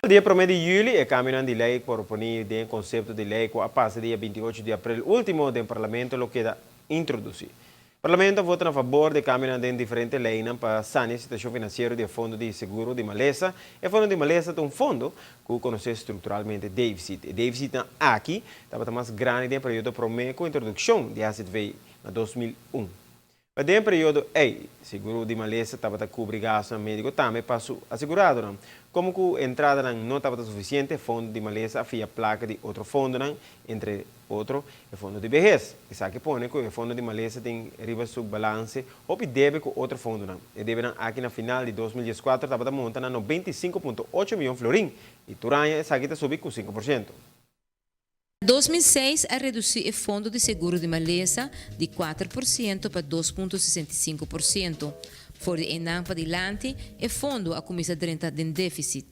Dia promé di yüli e kambionan di lei proponí den e konsepto di lei ku a pasa dia 28 di aprel último den Parlamento lo keda introdusí. Parlamento a vota na fabor di e kambionan den diferente leinan pa sania e situashon finansiero di e fondo di seguro di malesa. E fondo di malesa ta un fondo ku konosé strukturalmente défisit. E défisitnan aki tabata mas grandi den e periodo promé ku introdukshon di AZV na 2001. Pa den e periodo ei, seguro di malesa tabata kubri gastunan médiko tambe pa su aseguradonan. Komo ku entradanan no tabata sufisiente, fondo di malesa a fia plaka di otro fondonan, entre otro e fondo di behes. Esaki pone ku e fondo di malesa tin riba su balanse hopi debe ku otro fondonan. E debenan aki na final di 2014 tabata monta na 95.8 mion florin i tur aña esaki ta subi ku 5%. Na 2006 a redusí e fondo di seguro di malesa di 4% pa 2.65%. For di einan padilanti e fondo a kuminsá drenta den défisit.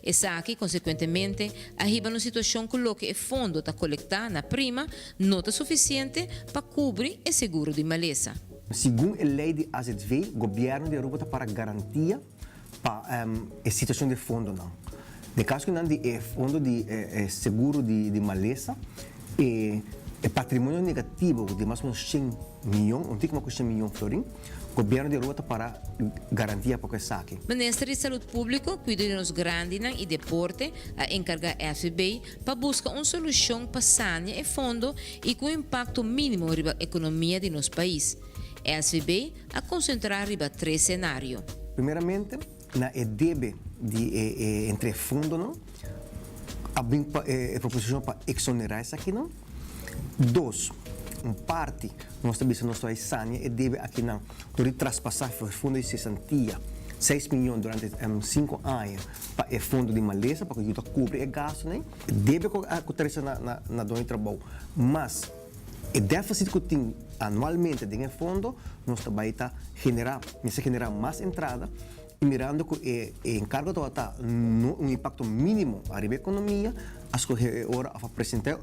Esaki, konsekuentemente, a hiba na un situashon ku loke e fondo ta kolektá na prima no ta sufisiente pa kubri e seguro di malesa. Segun e lei di AZV, gobièrnu di Aruba ta para garantia pa e situacion di e fondonan. Den caso kinan di e fondo di e seguro di malesa, e patrimonio negativo di mas o menos 100 miyon, un tiki mas cu 100 miyon florin, gobierno di Aruba ta para garantia pa cu esaki. Minister di Salud Publico, Cuido di nos Grandinan y Deporte a encarga SVB pa busca un solucion pa sania e fondo y cu un impacto minimo riba economia di nos pais. SVB a concentra riba tres scenario. Primeramente, na e debe di e entre e fondonan, a bin pa e proposicion pa exonera esakinan. Dos, un parti nos ta bisa nos ta bay sania e debe akinan door di traspasa e fondo di cesantia 6 miyon durante 5 aña pa e fondo di malesa pa cu yuda cubri e gastonan. Debe cu ta resta na doño di trabou, mas e deficit cu tin anualmente den e fondo, nos ta bay ta genera, mester genera mas entrada y mirando cu e encargo tabata un impacto minimo ariba economia, a scoge e ora of a presenta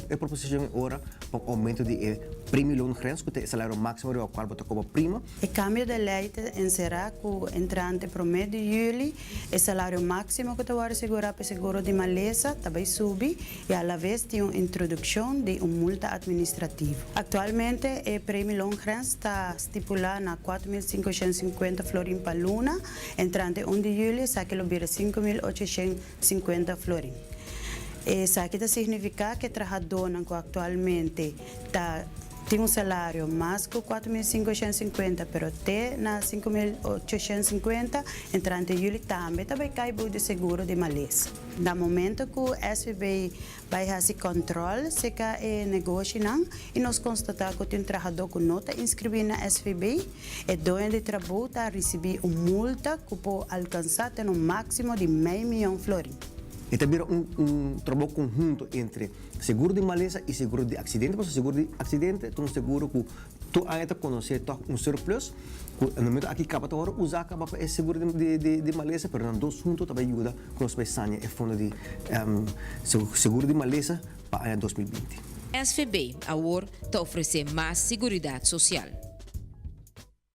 e proposicion e ora pa un aumento di e premieloongrens, cu ta e salario maximo riba cual bo ta cobra prima. E cambio di ley ta encera cu entrante 1 di juli e salario maximo cu ta wordo segura pa seguro di malesa ta bay subi y a la vez tin un introduccion di un multa administrativo. Actualmente e premieloongrens ta stipula na 4.550 florin pa luna, entrante 1 di juli esaki lo bira 5.850 florin. Esaki ta significa cu trahadornan cu actualmente ta tin un salario mas cu 4.550, pero te na 5.850, entrante juli tambe ta bay cay di seguro di malesa. Na momento cu SVB bay haci control cerca e negoshinan y nos constata cu tin trahador cu no ta inscribi na SVB, e doño di trabou ta ricibi un multa cu por alcansa te un maximo di mey miyon florin. Y tambe un trabou conhunto entre seguro di malesa y seguro di accidente, pasobra seguro di accidente ta un seguro cu tur aña ta conoce toch un surplus, cu na momento aki caba ta ora usa caba pa e seguro di malesa, pero nan dos hunto ta bay yuda cu nos bay sania e fondo di seguro di malesa pa aña 2020. SVB awor ta ofrece mas seguridad social.